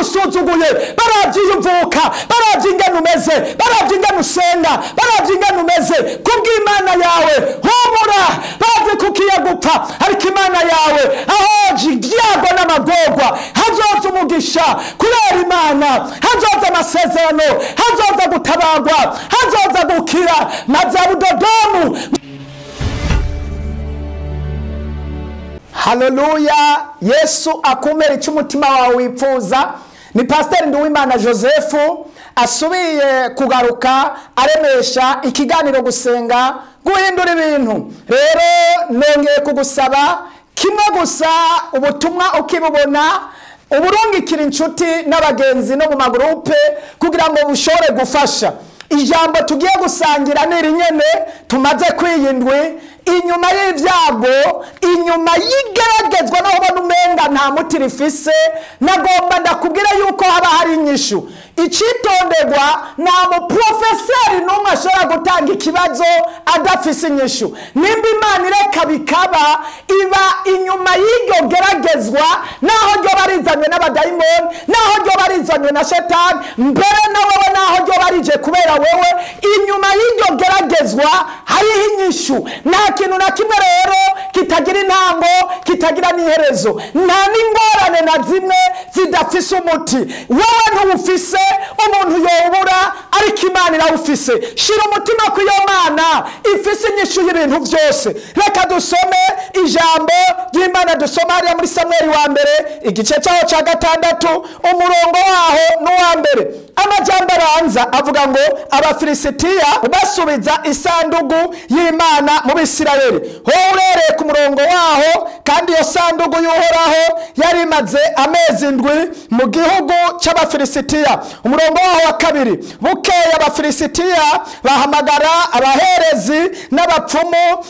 Baragusuzuguye, baravye iyo uvuka, baravye ingene umeze, baravye ingene usenga, baravye ingene umeze. Kubw'Imana yawe humura, bazi kukiye gupfa, ariko Imana yawe ahoje ibyago n'amagorwa hazoza umugisha. Kubera Imana hazoza amasezerano, hazoza gutabarwa, hazoza gukira. Maze Abudodomu. Haleluya, Yesu akumera icyo umutima wawe wipfuza. Ni Pasiteri Nduwimana Joseph asubiye kugaruka aremesha ikiganiro gusenga guhindura ibintu. Rero nongeye kugusaba kimwe gusa, ubutumwa ukibubona uburungikira inshuti n'abagenzi no mu magurupe kugira ngo bushobore gufasha. Ijambo tugiye gusangira ni rinyene tumaze kwiyindwi. Inyuma y'ibyago, inyuma y'igeragezwa naho ubona umenga nta muti rifise, nagomba ndakubwira yuko haba hari inyishu. Icitonderwa, nta muprofeseri n'umwe ashobora gutanga ikibazo adafise inyishu. Nimba Imana ireka bikaba, iba inyuma y'iryo geragezwa, naho ryoba rizanywe n'abadayimoni, naho ryoba rizanywe na shetani, mbere na wewe naho ryoba rije kubera wewe, inyuma y'iryo geragezwa hariho inyishu. Nta kintu na kimwe rero kitagira intango, kitagira n'iherezo. Nta n'ingorane na zimwe zidafise umuti. Wewe ntuwufise, umuntu yobura, ariko Imana irawufise. Shira umutima ku iyo Mana ifise inyishu y'ibintu byose. Reka dusome ijambo ry'Imana, dusoma hariya muri Samweli wa mbere igice cyaho cya 6 umurongo waho n'uwa mbere. Amajambo abanza avuga ngo Abafilisitiya basubiza isandugu y'Imana mu Bisirayeli. Ho uhereye ku murongo waho, kandi iyo sandugu y'Uhoraho yari imaze amezi 7 mu gihugu cy'Abafilisitiya. Umurongo waho wa 2, bukeye Abafilisitiya bahamagara abaherezi n'abapfumu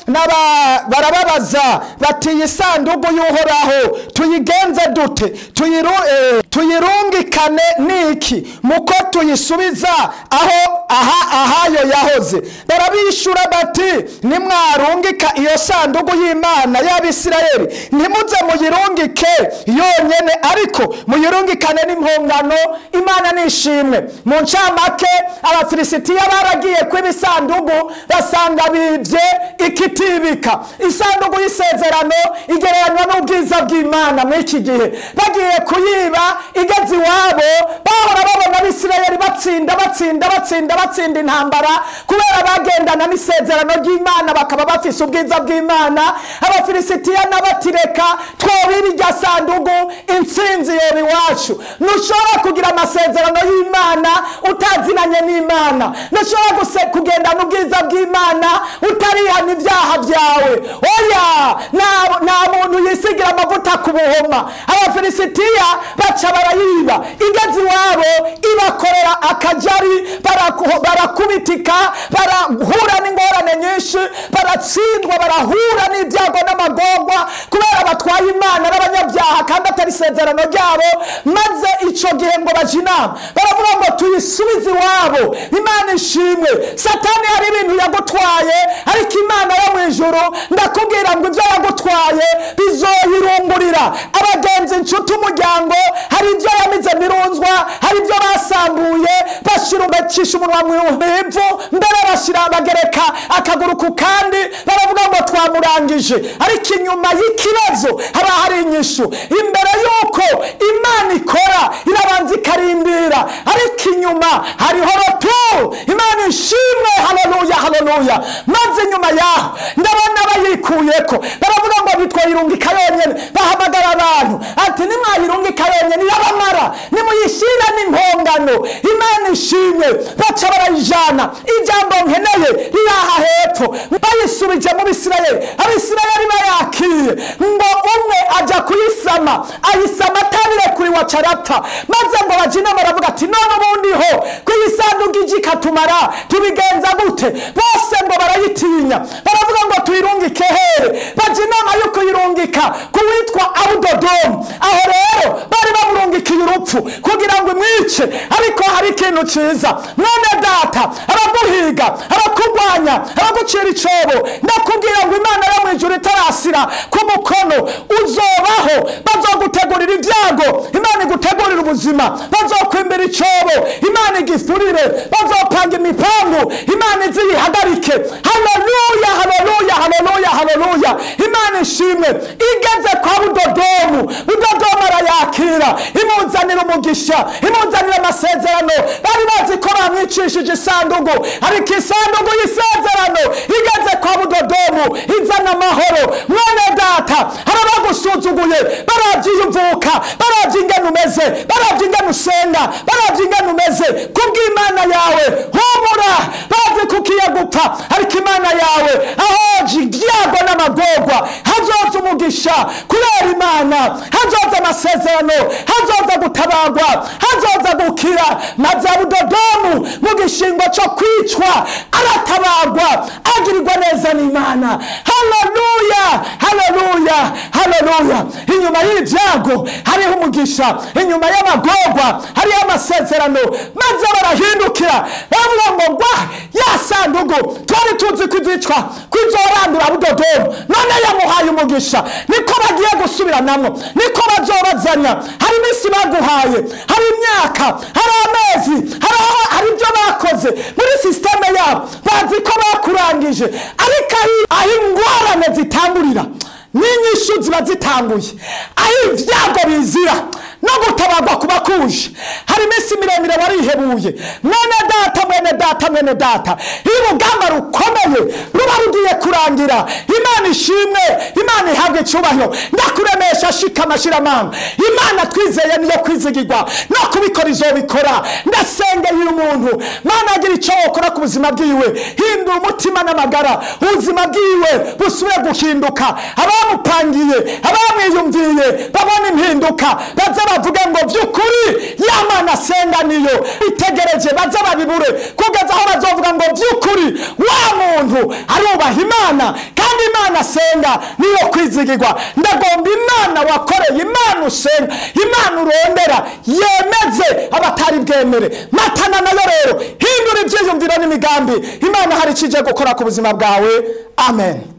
barababaza bati iyi sandugu y'Uhoraho tuyigenze dute? Tuyirungikane niki muko tuyisubiza aho ahayo yahoze? Barabishura bati nimwarungika iyo sandugu y'Imana y'Abisirayeli ntimuze muyirungike yonyene, ariko muyirungikane n'impongano. Imana nishimwe. Mu ncamake, Abafilisitiya baragiye kw'ibisandugu basanga bibye ikitibika. Isandugu y'isezerano igereranywa n'ubwiza bw'Imana. Muri iki gihe bagiye kuyiba, igeze iwabo bahora babona Abisirayeli batsinda batsinda batsinda batsinda intambara, kubera bagendana n'isezerano ry'Imana bakaba bafise ubwiza bw'Imana. Abafilisitiya n'abatireka twobira irya sandugu, intsinzi yoba iwacu. Ntushobora kugira amasezerano y'Imana utazinanye n'Imana. Ntushobora kugendana ubwiza bw'Imana utarihana ibyaha byawe. Oya, nta muntu yisigira amavuta ku buhoma. Abafilisitiya baca barayiba, igeze iwabo ibakorera akajari, barakubitika, barahura n'ingorane nyinshi, baratsindwa, barahura n'ibyago n'amagorwa kubera batwaye Imana n'abanyabyaha kandi atari isezerano ryabo. Maze ico gihe ngo baje inama, baravuga ngo tuyisubize iwabo. Imana ishimwe. Satani hari ibintu yagutwaye, ariko Imana yo mu ijuru ndakubwira ngo ibyo yagutwaye bizoyirungurira. Abagenzi, inshuti, umuryango, hari ibyo yamize mirunzwa, hari ibyo basambuye, bashira bacisha umunwa mu ivu, mbere bashira bagereka akaguru ku kandi, baravuga ngo twamurangije. Ariko inyuma y'ikibazo haba hari inyishu. Imbere yuko Imana ikora irabanza ikarindira, ariko inyuma hariho rotu. Imana ishimwe. Haleluya, haleluya. Maze inyuma yaho ndabona bayikuyeko, baravuga ngo bitwayirungika yonyene. Bahamagara abantu ati nimwayirungika yonyene irabamara, nimuyishira n'impongano. Imana ishimwe. Baca barayijana. Ijambo nkeneye riraha hepfo. Bayisubije mu Bisirayeli, Abisirayeli bayakiye ngo umwe aja kuyisama, ayisama atabire kuri wacarapfa. Maze ngo baje inama, baravuga ati none ubundi ho kuyisanduku ije ikatumara tubigenza gute? Bose ngo barayitinya, baravuga ngo tuyirungike hehe? Baje inama yo kuyirungika kuwitwa Abudodomu. Aho rero bari bamurungikiye urupfu kugira ngo bamwice. Ariko hari ikintu ciza, mwene data, abaguhiga, abakurwanya, abagucira icobo, ndakubwira ngo Imana yo mwijuru itarasira ku mukono uzobaho. Bazogutegurira ibyago, Imana igutegurira ubuzima. Bazokwimbira icobo, Imana igifurire. Bazopanga imipangu, Imana iziyihagarike. Haleluya, haleluya, haleluya, haleluya. Imana ishimwe. Igeze kwa Budodomu, Budodomu arayakira, imuzanira umugisha, imuzanira amasezerano. Bari bazi ko bamwicishije isandugu, ariko isandugu y'isezerano igeze kwa Budodomu izana amahoro. Mwene data, hari abagusuzuguye, barabyiyumvuka, barabye ingene umeze, barabye ingene usenga, barabye ingene umeze. Kubw'Imana yawe humura, bazi ko ugiye gupfa, ariko Imana yawe aho ibyago n'amagorwa hazoza umugisha. Kubera Imana hazoza amasezerano, hazoza gutabagwa, hazoza gukira. Maze Budodomu mu gishingo cyo kwicwa aratabagwa, agirirwa neza n'Imana. Haleluya, haleluya, haleluya. Inyuma y'ibyago hariho umugisha, inyuma y'amagorwa hariho amasezerano. Maze barahindukira bavuga ngo ngwa ya sandugu twari tuzi ko izicwa, ko izorandura Budodomu, none yamuhaye umugisha. Niko bagiye gusubiranamo, niko bazobazanya. Hari iminsi baguhaye, hari imyaka, hari amezi, hari ibyo bakoze muri systeme yabo, bazi ko bakurangije. Ariko aho ingorane zitangurira n'inyishu ziba zitanguye, aho ibyago bizira no gutabagwa kuba kuje. Hari iminsi miremire warihebuye, mwene data, mwene data, mwene data. Iyo urugamba rukomeye ruba rugiye kurangira, Imana ishimwe, Imana ihabwe icyubahiro. Ndakuremesha, shikama, shiramanga. Imana twizeye niyo kwizigirwa, no kubikora izobikora. Ndasengeye uyu muntu, Mana agira icyo wokora ku buzima bwiwe. Hindura umutima n'amagara, ubuzima bwiwe busubire guhinduka. Abamupangiye, abamwiyumviye babone impinduka, baze bavuge ngo by'ukuri ya Mana asenga niyo itegereje. Baze babibure kugeza aho bazovuga ngo by'ukuri wa muntu arubaha Imana, kandi Imana asenga niyo kwizigirwa. Ndagomba Imana wakoreye, Imana usenga, Imana urondera, yemeze abatari bwemere. Matana nayo rero, hindura ibyiyumviro n'imigambi. Imana hari ikije gukora ku buzima bwawe. Amen.